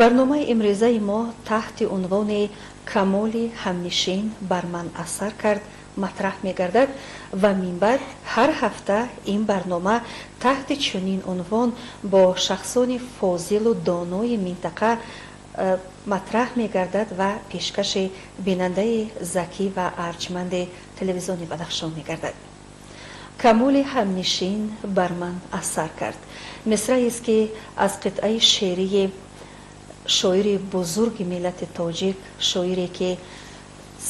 Барномаи имрӯзаи мо таҳти унвони «Камоли ҳамнишин бар ман асар кард» матраҳ мегардад ва минбаъд ҳар ҳафта ин барнома таҳти чунин унвон бо шахсони фозилу донои минтақа матраҳ мегардад ва пешкаши бинандаи закӣ ва арҷманди телевизиони Бадахшон мегардад. «Камоли ҳамнишин бар ман асар кард» мисраест, ки аз қитъаи шеърии шоири бузурги миллати тоҷик, шоире ки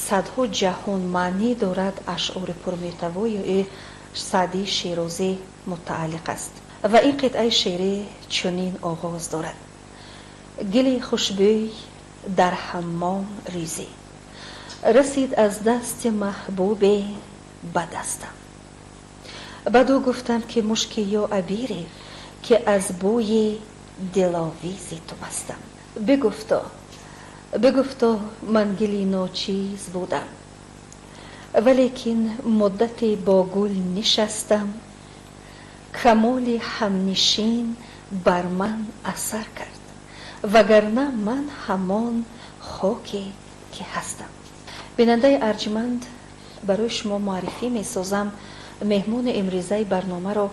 садҳо ҷаҳон маънӣ дорад ашъори пурмуҳтавои ӯ, Саъдии Шерозӣ мутааллиқ аст. Ва ин қитъаи шеърӣ чунин оғоз дорад: «Гили хушбӯй дар ҳаммом ризӣ, расид аз дасти маҳбубе ба дастам. Бадӯ гуфтам, ки мушки ё абире, ки аз бӯи диловизи ту мастам. Бигуфто, бигуфто, ман гили ночиз будам, валекин муддате бо гул нишастам, камоли ҳамнишин бар ман асар кард, вагарна ман ҳамон хоке ки ҳастам». Бинандаи арҷманд, барои шумо муаррифӣ месозам меҳмони имрӯзаи барномаро.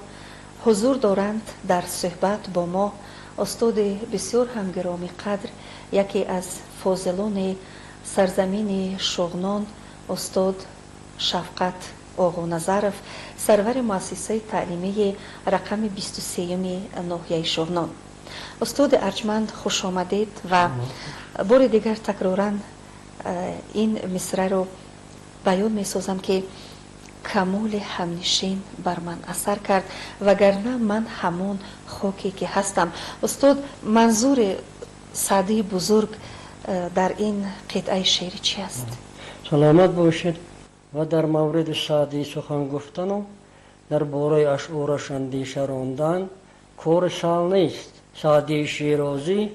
Ҳузур доранд дар суҳбат бо мо устоди бисёр ҳам гиромиқадр, яке аз фозилони сарзамини Шуғнон, устод Шавқат Оғоназаров, сарвари муассисаи таълимии рақами 23-юми ноҳияи Шуғнон. Устоди арҷманд, хушомадед ва бори дигар такроран ин мисраро баён месозам, ки «Камоли ҳамнишин бар ман асар кард, вагарна ман ҳамон хоке ки ҳастам». Устод, манзури Саъдии бузург дар ин қитъаи шеърӣ чи аст? Саломат бошед. Ва дар мавриди Саъдӣ сухан гуфтану дар бораи ашъораш андеша рондан кори саҳл нест. Саъдии Шерозӣ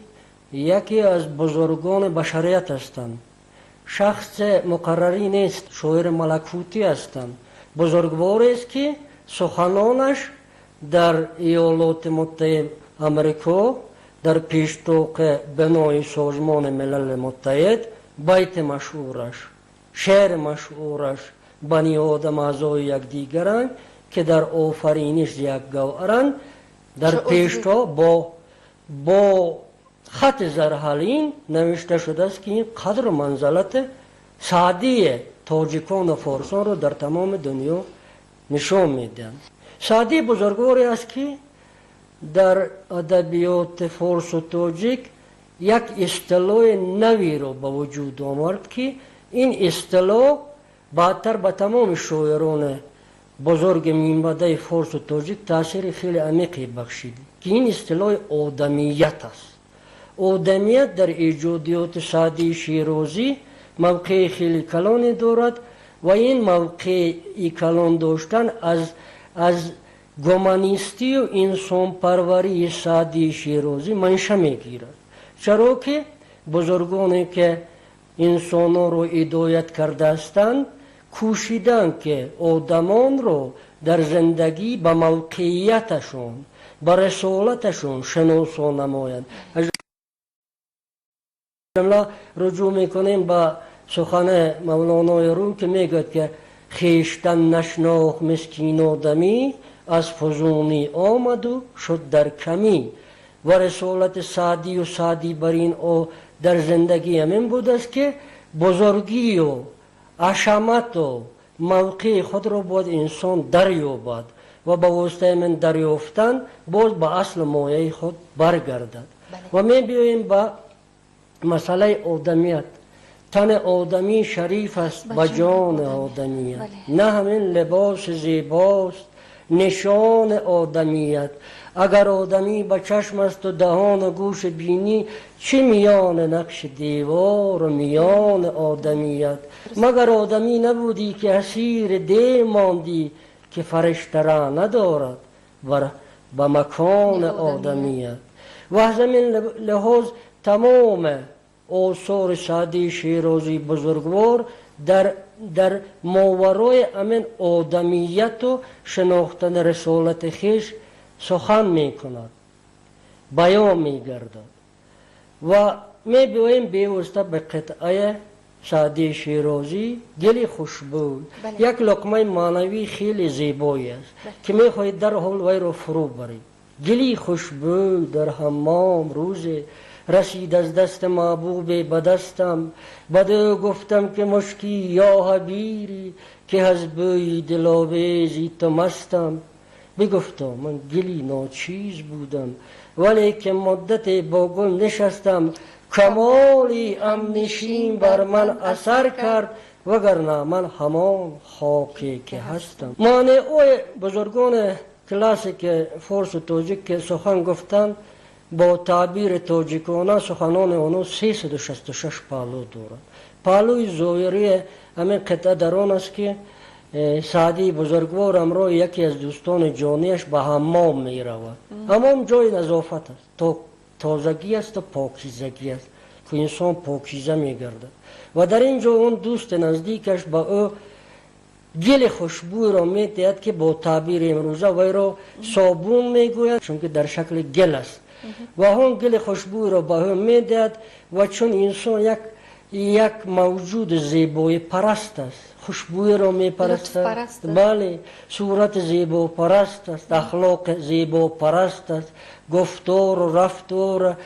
яке аз бузургони башарият ҳастанд. Шахси муқаррарӣ нест, шоири малакутӣ ҳастанд. Бузургворест, ки суханонаш дар Иёлоти Муттаҳид Амрико дар пештоқи бинои Созмони Милали Муттаҳид байти машҳураш, шеъри машҳураш «Бани одам аъзои якдигаранд, ки дар офариниш як гавҳаранд» дар пештоқ бо хати зарҳалин навишта шудааст, ки ин қадру манзалати Саъдии тоҷикону форсонро дар тамоми дунё нишон медиҳанд. Саъдии бузургворе аст, ки дар адабиёти форсу тоҷик як истилоҳи навиро ба вуҷуд овард, ки ин истилоҳ баъдтар ба тамоми шоирони бузурги минбаъдаи форсу тоҷик таъсири хеле амиқе бахшид, ки ин истилоҳи одамият аст. Одамият дар эҷодиёти Саъдии Шерозӣ мавқеи хеле калоне дорад ва ин мавқеи калон доштан аз гуманистию инсонпарварии Саъдии Шерозӣ манша мегирад, чаро ки бузургоне, ки инсонҳоро ҳидоят кардаастанд, кӯшиданд, ки одамонро дар зиндагӣ ба мавқеияташон, ба рисолаташон шиносо намоянд. Аз ҷумла руҷӯъ мекунем ба сухани Мавлонои Рум, ки мегӯяд, ки «Хештан нашнохт мискин одамӣ, аз фузунӣ омаду шуд дар камӣ». Ва рисолати Саъдию Саъдӣ бар ин дар зиндагӣ ҳамин будааст, ки бузургию ҳашамату мавқеи худро бояд инсон дарёбад ва ба воситаи мин дарёфтан боз ба аслу мояи худ баргардад. Ва мебиёем ба масъалаи одамият. «Тани одамӣ шариф аст ба ҷони одамият, на ҳамин либоси зебост нишони одамият. Агар одамӣ ба чашм асту даҳону гӯшу бинӣ, чӣ миёни нақши девору миёни одамият? Магар одамӣ набудӣ, ки асири дев мондӣ, ки фариштара надорад ба макони одамият?» Ва аз ҳамин лиҳоз тамоми осори Саъдии Шерозии бузургвор дар моварои ҳамин одамияту шинохтани рисолати хеш сухан мекунад, баён мегардад. Ва мебиёем бевосита ба қитъаи Саъдии Шерозӣ «Гили хушбӯй». Як луқмаи маънавии хеле зебое аст, ки мехоҳед дарҳол вайро фурӯ баред. Гили хушбӯй дар ҳаммом рӯзе расид аз дасти маҳбубе ба дастам, бад ӯ гуфтам ки мушкӣ ё ҳабирӣ, ки аз бӯи диловези ту мастам. Бигуфто ман гили ночиз будам, вале ки муддате бо гул нишастам, камоли ҳамнишин бар ман асар кард, вагарна ман ҳамон хоке ки ҳастам. Маънии бузургони классики форсу тоҷик ки сухан гуфтанд, бо таъбири тоҷикона суханони онҳо 366 паҳлӯ дорад. Паҳлӯи зоҳирии ҳамин қитъа дар он аст, ки Саъдии бузургвор ҳамроҳи яке аз дӯстони ҷонияш ба ҳаммом меравад. Ҳаммом ҷои назофат аст, тозагӣ аст ва покизагӣ аст, ки инсон покиза мегардад. Ва дар ин ҷо он дӯсти наздикаш ба ӯ гили хушбӯйро медиҳад, ки бо таъбири имрӯза вайро собун мегӯяд, чунки дар шакли гил аст. Ва он гили хушбӯйро ба ӯ медиҳад, ва чун инсон як мавҷуди зебоипараст аст, хушбӯйро мепарастад, бале, сурати зебопараст аст, ахлоқи зебопараст аст, гуфтору рафтор,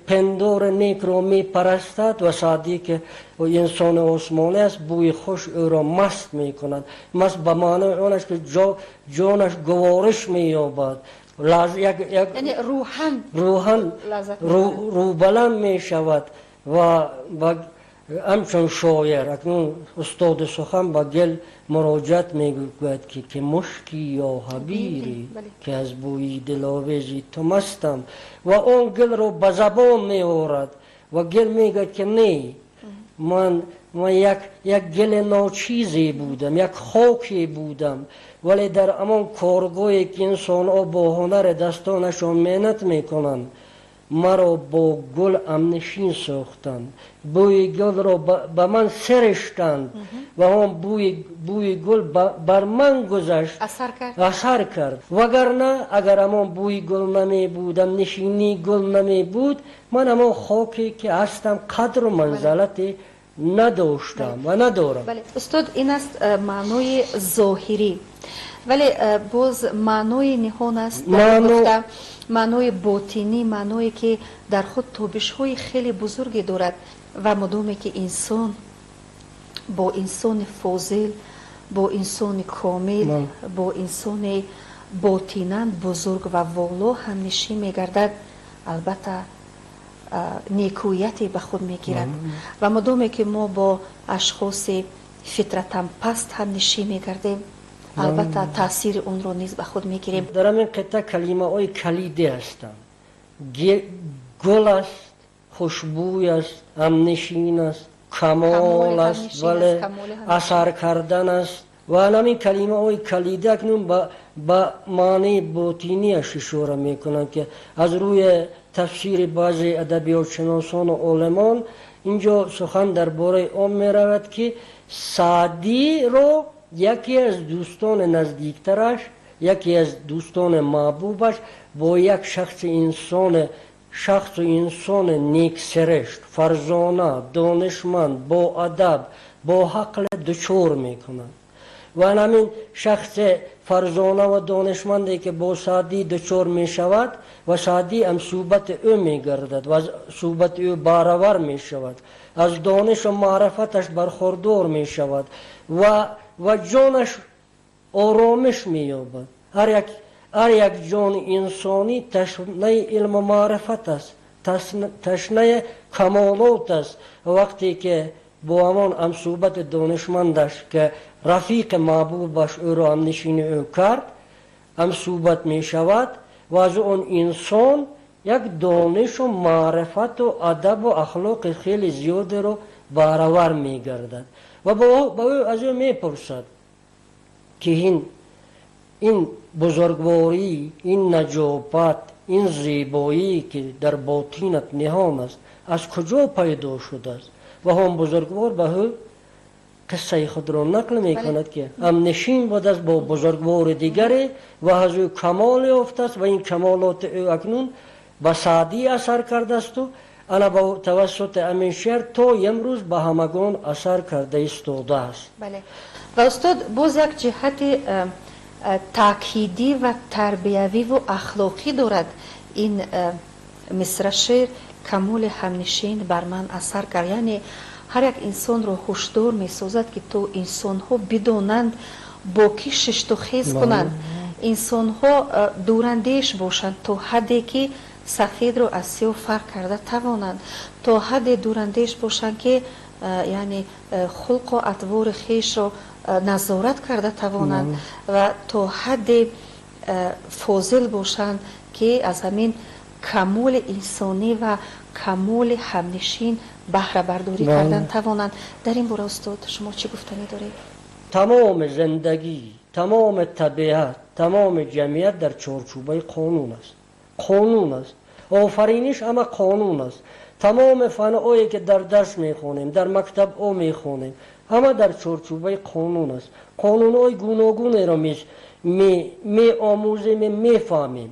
пиндори некро мепарастад. Ва Саъдӣ ки инсони осмонӣ аст, бӯи хуш ӯро маст мекунад. Маст ба маънои он аст, ки ҷонаш гувориш меёбад, рӯҳан рӯбаланд мешавад. Ва ҳамчун шоир акнун устоди сухан ба гил муроҷиат мегӯяд, ки мушкӣ ё ҳабирӣ, ки аз бӯи диловези ту мастам. Ва он гилро ба забон меорад, ва гил мегӯяд, ки не, ман як гили ночизе будам, як хоке будам, вале дар ҳамон коргоҳе ки инсонҳо бо ҳунари дастонашон меҳнат мекунанд, маро бо гул ҳамнишин сохтанд, бӯи гулро ба ман сириштанд, ва он бӯи гул бар ман гузашт, асар кард. Вагарна агар ҳамон бӯи гул намебуд, ҳамнишинии гул намебуд, ман ҳамон хоке ки ҳастам қадру манзалате надоштам ва надорам. Устод, ин аст маънои зоҳирӣ, вале боз маънои ниҳон аст, маънои ботинӣ, маъное ки дар худ тобишҳои хеле бузурге дорад. Ва мудоме ки инсон бо инсони фозил, бо инсони комил, бо инсони ботинан бузург ва воло ҳамнишин мегардад, албатта некӯяте ба худ мегирад. Ва мудоме ки мо бо ашхоси фитратан паст ҳамнишин мегардем, албатта таъсири онро низ ба худ мегирем. Дар ҳамин қитъа калимаҳои калидӣ ҳастанд. Гул аст, хушбӯй аст, ҳамнишин аст, камол аст, вале асар кардан аст. Ва ҳамин калимаҳои калидӣ акнун ба маънии ботинияш ишора мекунанд, ки аз рӯи тафсири баъзе адабиётшиносону олимон инҷо сухан дар бораи он меравад, ки Саъдиро яке аз дӯстони наздиктараш, яке аз дӯстони маҳбубаш бо як шахсу инсони нексиришт, фарзона, донишманд, боадаб, бо ҳақл дучор мекунад. Ва ҳамин шахси фарзона ва донишманде ки бо Саъдӣ дучор мешавад, ва Саъдӣ ҳамсӯҳбати ӯ мегардад ва аз суҳбати ӯ баҳравар мешавад, аз донишу маърифаташ бархӯрдор мешавад ва ҷонаш оромиш меёбад. Ҳар як ҷони инсонӣ ташнаи илму маърифат аст, ташнаи камолот аст. Вақте ки бо ҳамон ҳамсӯҳбати донишмандаш, ки рафиқи маҳбубаш ӯро ҳамнишини ӯ кард, ҳамсӯҳбат мешавад, ва аз он инсон як донишу маърифату адабу ахлоқи хеле зиёдеро баҳравар мегардад. Ва ба ӯ аз ӯ мепурсад, ки ин бузургворӣ, ин наҷобат, ин зебоӣ, ки дар ботинат ниҳон аст, аз куҷо пайдо шудааст? Ва ҳам бузургвор ба ӯ қиссаи худро нақл мекунад, ки ҳамнишин будааст бо бузургвори дигаре ва аз ӯ камол ёфтааст, ва ин камолоти ӯ акнун ба Саъдӣ асар кардаасту ана ба тавассути ҳамин шеър то имрӯз ба ҳамагон асар карда истодааст. Бале. Ва устод, боз як ҷиҳати таъкидӣ ва тарбиявиву ахлоқӣ дорад ин мисра шеър: камоли ҳамнишин бар ман асар кард. Яъне ҳар як инсонро ҳушдор месозад, ки то инсонҳо бидонанд бо кӣ шишту хез кунанд, инсонҳо дурандеш бошанд то ҳадде ки сафедро аз сиёҳ фарқ карда тавонанд, то ҳадде дурандеш бошанд, ки яъне хулқу атвори хешро назорат карда тавонанд ва то ҳадде фозил бошанд, ки аз ҳамин камоли инсонӣ ва камоли ҳамнишин баҳрабардорӣ кардан тавонанд. Дар ин бора, устод, шумо чӣ гуфтанӣ доред? Тамоми зиндагӣ, тамоми табиат, тамоми ҷамъият дар чорчӯбаи қонун аст. Қонун аст, офариниш ҳама қонун аст. Тамоми фанҳое ки дар дарс мехонем, дар мактабҳо мехонем, ҳама дар чорчӯбаи қонун аст. Қонунҳои гуногунеро меомӯзем, мефаҳмем.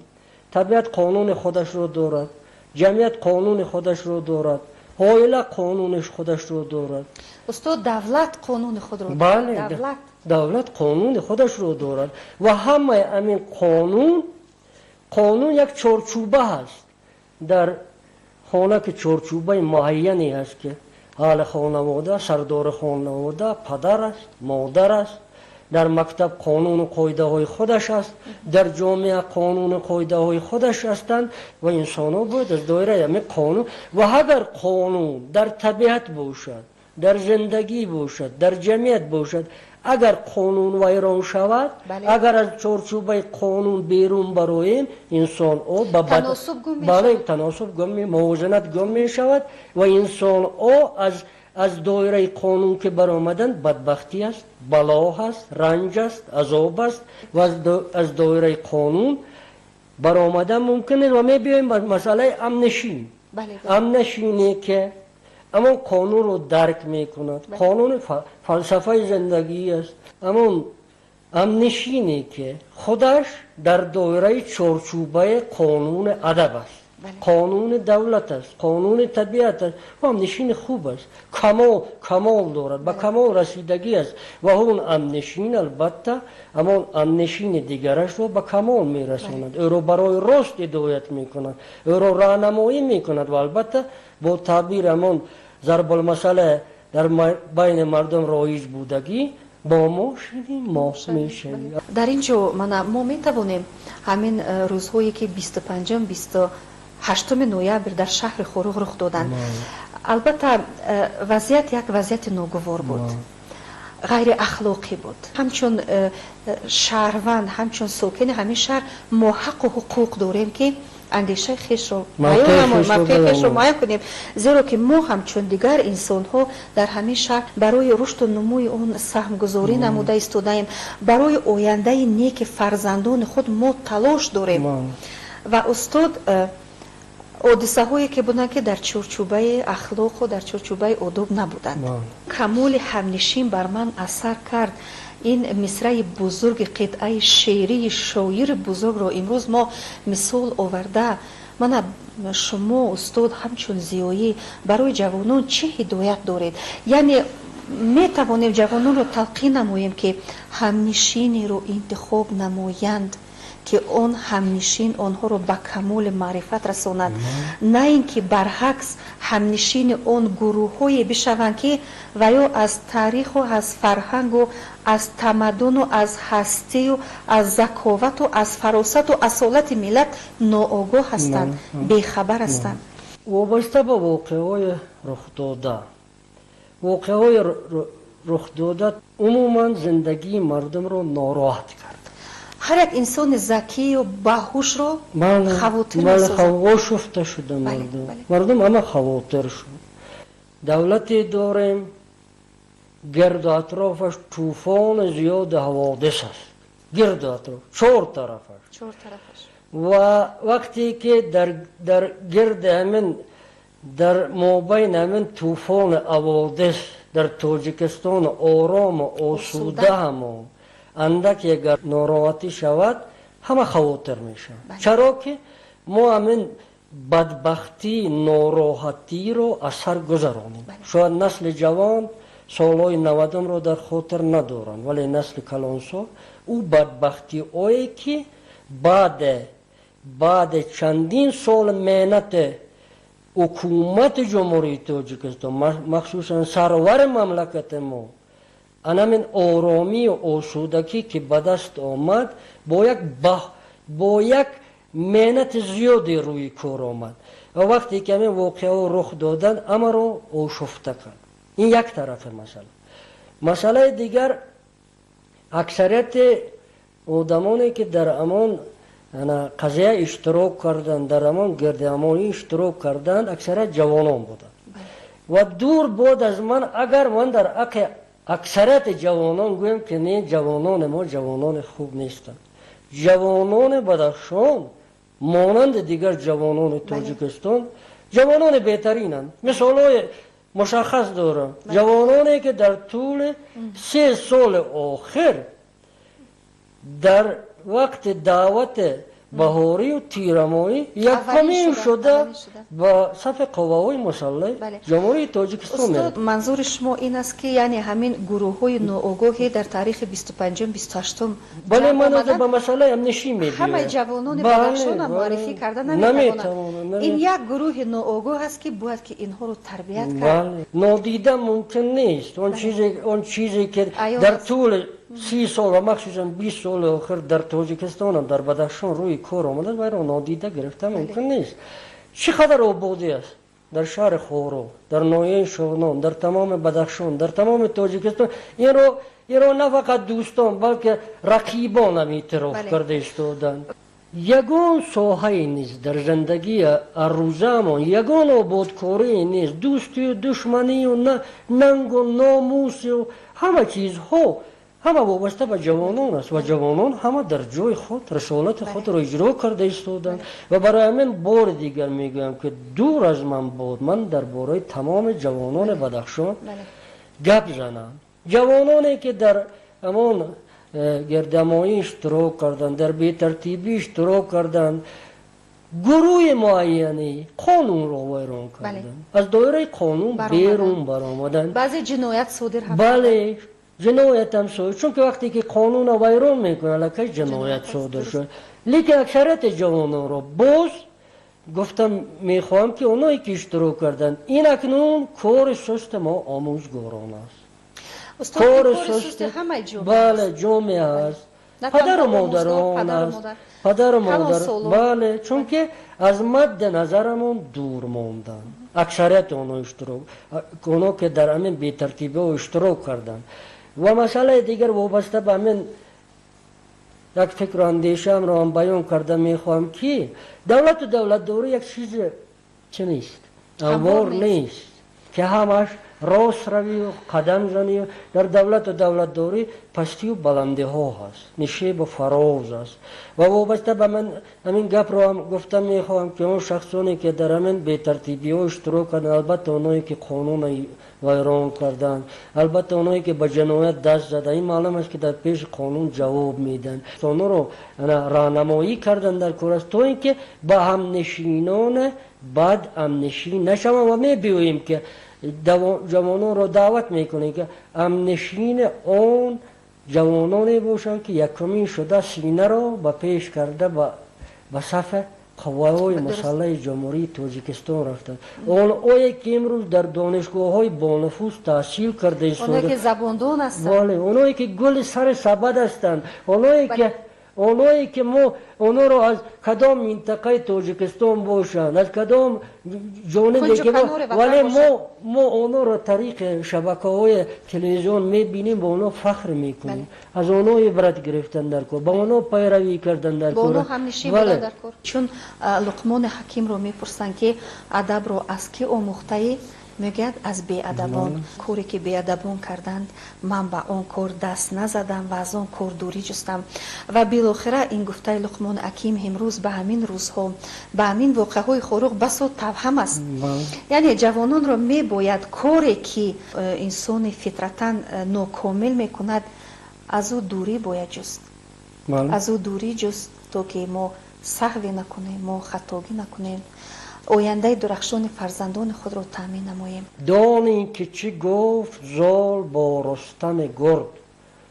Табиат қонуни худашро дорад, ҷамъият қонуни худашро дорад, оила қонуни худашро дорад. Устод, давлат қонуни худро Бале, давлат қонуни худашро дорад ва ҳамаи ҳамин қонун як чорчӯба ҳаст. Дар хона ки чорчӯбаи муайяне ҳаст, ки аҳли хонавода, сардори хонавода падар аст, модар аст. Дар мактаб қонуну қоидаҳои худаш аст, дар ҷомеа қонуну қоидаҳои худаш ҳастанд ва инсонҳо бояд аз доираи ҳамин қонун, ва агар қонун дар табиат бошад, дар зиндагӣ бошад, дар ҷамъият бошад, агар қонун вайрон шавад, агар аз чорчӯбаи қонун берун бароем, инсонҳо бале, таносуб гум, мувозинат гум мешавад ва инсонҳо аз доираи қонун ки баромаданд, бадбахтӣ аст, бало ҳаст, ранҷ аст, азоб аст. Ва аз доираи қонун баромадан мумкин нест. Ва мебиёем ба масъалаи амнишин. Амнишине ки ҳамон қонунро дарк мекунад, қонуни фалсафаи зиндагӣ аст. Ҳамон амнишине ки худаш дар доираи чорчӯбаи қонуни адаб аст, қонуни давлат аст, қонуни табиат аст, ӯ амнишини хуб аст, камол дорад, ба камол расидагӣ аст. Ва он амнишин албатта ҳамон амнишини дигарашро ба камол мерасонад, ӯро барои рост ҳидоят мекунад, ӯро роҳнамоӣ мекунад. Ва албатта бо таъбири ҳамон зарбулмасала дар байни мардум роиҷ будагӣ: бо мо шавӣ, моҳ мешавӣ. Дар ин ҷо мана мо метавонем ҳамин рӯзҳое ки 25-ум, 28-уми ноябр дар шаҳри Хоруғ рух доданд. Албатта, вазъият як вазъияти ногувор буд, ғайриахлоқӣ буд. Ҳамчун шаҳрванд, ҳамчун сокини ҳамин шаҳр мо ҳаққу ҳуқуқ дорем, ки андешаи хешро баён намоем, мавқеи хешро муайян кунем, зеро ки мо ҳамчун дигар инсонҳо дар ҳамин шаҳр барои рушду нумӯи он саҳмгузорӣ намуда истодаем. Барои ояндаи неки фарзандони худ мо талош дорем. Ва, устод, ҳодисаҳое ки буданд, ки дар чорчӯбаи ахлоқу дар чорчӯбаи одоб набуданд. Камоли ҳамнишин бар ман асар кард, ин мисраи бузурги қитъаи шеърии шоири бузургро имрӯз мо мисол оварда, мана шумо, устод, ҳамчун зиёӣ барои ҷавонон чӣ ҳидоят доред? Яъне метавонем ҷавононро талқин намоем, ки ҳамнишинеро интихоб намоянд, ки он ҳамнишин онҳоро ба камоли маърифат расонад, на ин ки баръакс ҳамнишини он гурӯҳҳое бишаванд, ки ва ё аз таъриху аз фарҳангу аз тамаддуну аз ҳастию аз заковату аз фаросату асолати миллат ноогоҳ ҳастанд, бехабар ҳастанд? Вобаста ба воқеаҳои рухдода, воқеаҳои рухдода умуман зиндагии мардумро нороҳат кард. Ҳар як инсони закию баҳушро хавотир. Ошуфта шуда мардум, мардум ҳама хавотир шуд. Давлате дорем, гирду атрофаш тӯфони зиёди ҳаводис аст, гирду атроф, чор тарафаш. Ва вақте ки дар гирди ҳамин, дар мобайни ҳамин тӯфони ҳаводис дар Тоҷикистони орому осуда ҳамон андаке агар нороҳатӣ шавад, ҳама хавотир мешавад. Чаро ки мо ҳамин бадбахтӣ, нороҳатиро аз сар гузаронем. Шояд насли ҷавон солҳои 90-ро дар хотир надоранд, вале насли калонсол ӯ бадбахтиҳое ки баъд чандин сол меҳнат ҳукумати Ҷумҳурии Тоҷикистон, махсусан сарвари мамлакати мо, анамин оромию осудагӣ ки ба даст омад, бо як меҳнати зиёде рӯи кор омад. Ва вақте ки ҳамин воқеаҳо рух доданд, ҳамаро ошуфта кард. Ин як тарафи масъала. Масъалаи дигар, аксарияти одамоне ки дар ҳамон қазия иштирок карданд, дар ҳамон гирдиҳамоӣ иштирок карданд, аксарият ҷавонон буданд. Ва дур бод аз ман агар ман дар ҳаққи аксарияти ҷавонон гӯям ки не, ҷавонони мо ҷавонони хуб нестанд. Ҷавонони Бадахшон монанди дигар ҷавонони Тоҷикистон ҷавонони беҳтаринанд. Мисолҳои мушаххас дорам. Ҷавононе ки дар тӯли 3 соли охир дар вақти даъвати баҳорию тирамоҳӣ якумин шуда ба сафи қувваҳои мусаллаҳи Ҷумҳурии Тоҷикистон. Устод, манзури шумо ин аст ки яъне ҳамин гурӯҳҳои ноогоҳе дар таърихи 25-ум, 28-ум бале, ман ба масъалаи амнишӣ мебиёям. Ҳамаи ҷавонони Бадахшонам муаррифӣ карда наметавонанд. Ин як гурӯҳи ноогоҳ аст ки бояд ки инҳоро тарбият кард. Нодида мумкин нест. Он чизе ки дар тӯли 30 сол ва махсусан 20 соли охир дар Тоҷикистонам, дар Бадахшон рӯи кор омадааст, вайро нодида гирифта мумкин нест. Чӣ қадар ободӣ аст дар шаҳри Хоруғ, дар ноҳияи Шоҳнон, дар тамоми Бадахшон, дар тамоми Тоҷикистон. Инро на фақат дӯстон, балки рақибон ҳам эътироф карда истоданд. Ягон соҳае нест дар зиндагии аррӯзаамон, ягон ободкорие нест. Дӯстию душманию нангу номусию ҳама чизҳо ҳама вобаста ба ҷавонон аст ва ҷавонон ҳама дар ҷои худ рисолати худро иҷро карда истоданд. Ва барои ҳамин бори дигар мегӯям ки дур аз ман бод ман дар бораи тамоми ҷавонони Бадахшон гап занам. Ҷавононе ки дар ҳамон гирдамоӣ иштирок карданд, дар бетартибӣ иштирок карданд, гурӯҳи муайяне қонунро вайрон карданд, аз доираи қонун берун баромаданд, баъзе ҷиноят содир ҳам бале, ҷиноят ҳам содир, чунки вақте ки қонунро вайрон мекунад, аллакай ҷиноят содир шуд. Лекин аксарияти ҷавононро боз гуфтам мехоҳам ки оное ки иштирок карданд, ин акнун кори сусти мо омӯзгорон аст. Кори сусти бале, ҷомеа аст, падару модарон аст, падару модар, бале, чунки аз мадди назарамон дур монданд аксарияти оно иштирок, оно ки дар ҳамин бетартибиҳо иштирок карданд. Ва масъалаи дигар вобаста ба ҳамин як фикру андешаамро ҳам баён карда мехоҳам ки давлату давлатдорӣ як чизи чӣ нест, амвор нест ки ҳамаш рост равию қадам занию. Дар давлату давлатдорӣ пастию баландиҳо ҳаст, нишебу фароз аст. Ва вобаста ба ман ҳамин гапро ҳам гуфта мехоҳам ки он шахсоне ки дар ҳамин бетартибиҳо иштирок карданд, албатта оное ки қонунро вайрон карданд, албатта оное ки ба ҷиноят даст заданд, ин маълум аст ки дар пеши қонун ҷавоб медиҳанд. Онҳоро роҳнамоӣ кардан дар кор аст то ин ки ба ҳамнишинон бад ҳамнишин нашаванд. Ва мебиёем ки ҷавононро даъват мекунем ки ҳамнишини он ҷавононе бошанд ки якумин шуда синаро ба пеш карда ба сафи қувваҳои мусаллаҳи Ҷумҳурии Тоҷикистон рафтанд. Онҳое ки имрӯз дар донишгоҳҳои бонуфуз таҳсил карда истода, онҳое ки забондон ҳастанд, бале, онҳое ки гули сари сабад ҳастанд, онҳое ки мо онҳоро аз кадом минтақаи Тоҷикистон бошанд, аз кадом ҷониби, вале мо онҳоро тариқи шабакаҳои телевизион мебинем, ба онҳо фахр мекунем, аз онҳо ибрат гирифтан дар кор, ба онҳо пайравӣ кардан дар кор, ба онҳо ҳамнишин будан дар кор. Чун Луқмони Ҳакимро мепурсанд ки адабро аз кӣ омӯхтаӣ, мегӯяд аз беадабон. Коре ки беадабон карданд, ман ба он кор даст назадам ва аз он кор дурӣ ҷустам. Ва билохира ин гуфтаи Луқмони Ҳаким имрӯз ба ҳамин рӯзҳо, ба ҳамин воқеаҳои Хоруғ басо тавҳам аст. Яъне ҷавононро мебояд коре ки инсони фитратан нокомил мекунад, аз ӯ дурӣ бояд ҷуст, аз ӯ дурӣ ҷуст, то ки мо саҳве накунем, мо хатогӣ накунем. Ояндаи дурахшони фарзандони худро таъмин намоем. Донӣ ки чӣ гуфт Зол бо Рустами гурд: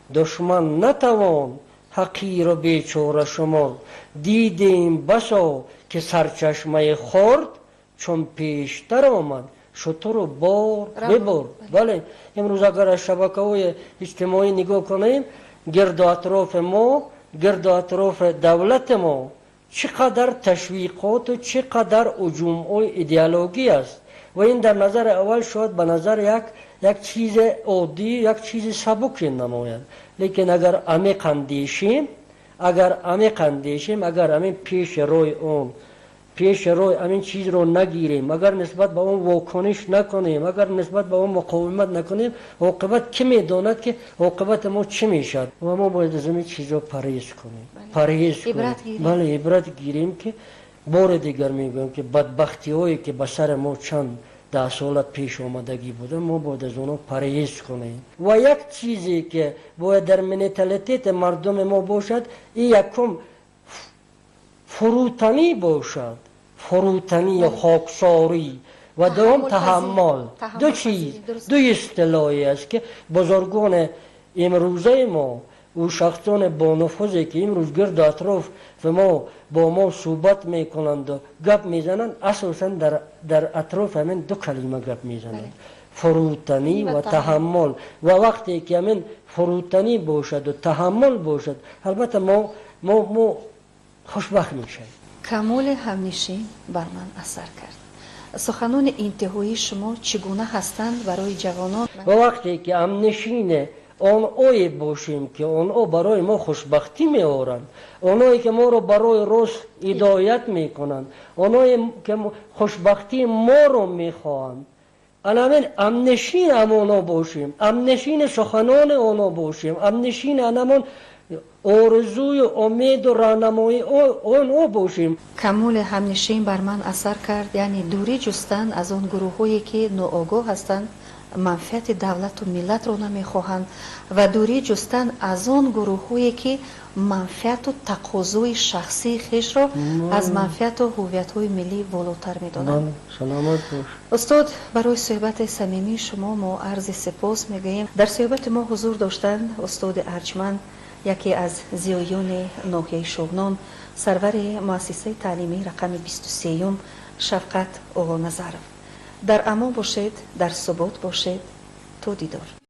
душман натавон ҳақиру бечора шумурд. Дидем басо ки сарчашмаи хурд, чун пештар омад шутуру бор бибурд. Бале, имрӯз агар аз шабакаҳои иҷтимоӣ нигоҳ кунем, гирду атрофи мо, гирду атрофи давлати мо чӣ қадар ташвиқоту чӣ қадар ҳуҷумҳои идеологӣ аст. Ва ин дар назари аввал шояд ба назар як чизи оддӣ, як чизи сабуке намояд, лекин агар амиқ андешем, агар амиқ андешем, агар ҳамин пеши рӯи он, пеши рӯи ҳамин чизро нагирем, агар нисбат ба он вокуниш накунем, агар нисбат ба он муқовимат накунем, оқибат кӣ медонад ки оқибати мо чӣ мешавад. Ва мо бояд аз ҳамин чизо парҳез кунем, парҳез кунем, бале, ибрат гирем, ки бори дигар мегӯям ки бадбахтиҳое ки ба сари мо чанд даҳсола пеш омадагӣ буда, мо бояд аз онҳо парҳез кунем. Ва як чизе ки бояд дар менталитети мардуми мо бошад, ин якум фурӯтанӣ бошад, фурӯтанӣ, хоксорӣ, ва дуюм таҳаммул. Ду чиз, ду истилоҳе аст ки бузургони имрӯзаи мо, ӯ шахсони бонуфузе ки имрӯз гирду атрофи мо бо мо суҳбат мекунанду гап мезананд, асосан дар атрофи ҳамин ду калима гап мезананд: фурӯтанӣ ва таҳаммул. Ва вақте ки ҳамин фурӯтанӣ бошаду таҳаммул бошад, албатта мо хушбахт мешавем. Камоли ҳамнишин бар ман асар кард. Суханони интиҳоии шумо чӣ гуна ҳастанд барои ҷавонон? Ва вақте ки ҳамнишине онҳое бошем ки онҳо барои мо хушбахтӣ меоранд, онҳое ки моро барои рост ҳидоят мекунанд, онҳое ки хушбахтии моро мехоҳанд, ана ҳамин ҳамнишин ҳамоно бошем, ҳамнишини суханони онҳо бошем, ҳамнишини анамон орзую умеду роҳнамоии онҳо бошем. Камоли ҳамнишин бар ман асар кард, яъне дурӣ ҷустан аз он гурӯҳҳое ки ноогоҳ ҳастанд, манфиати давлату миллатро намехоҳанд, ва дурӣ ҷустан аз он гурӯҳҳое ки манфиату тақозои шахсии хешро аз манфиату ҳуввиятҳои миллӣ волотар медонанд. Саломат бош. Устод, барои суҳбати самимии шумо мо арзи сипос мегӯем. Дар суҳбати мо ҳузур доштанд устоди арҷманд, яке аз зиёёни ноҳияи Шуғнон, сарвари муассисаи таълимии рақами 23-юм Шавқат Оғоназаров. Дар амон бошед, дар субот бошед, то дидор.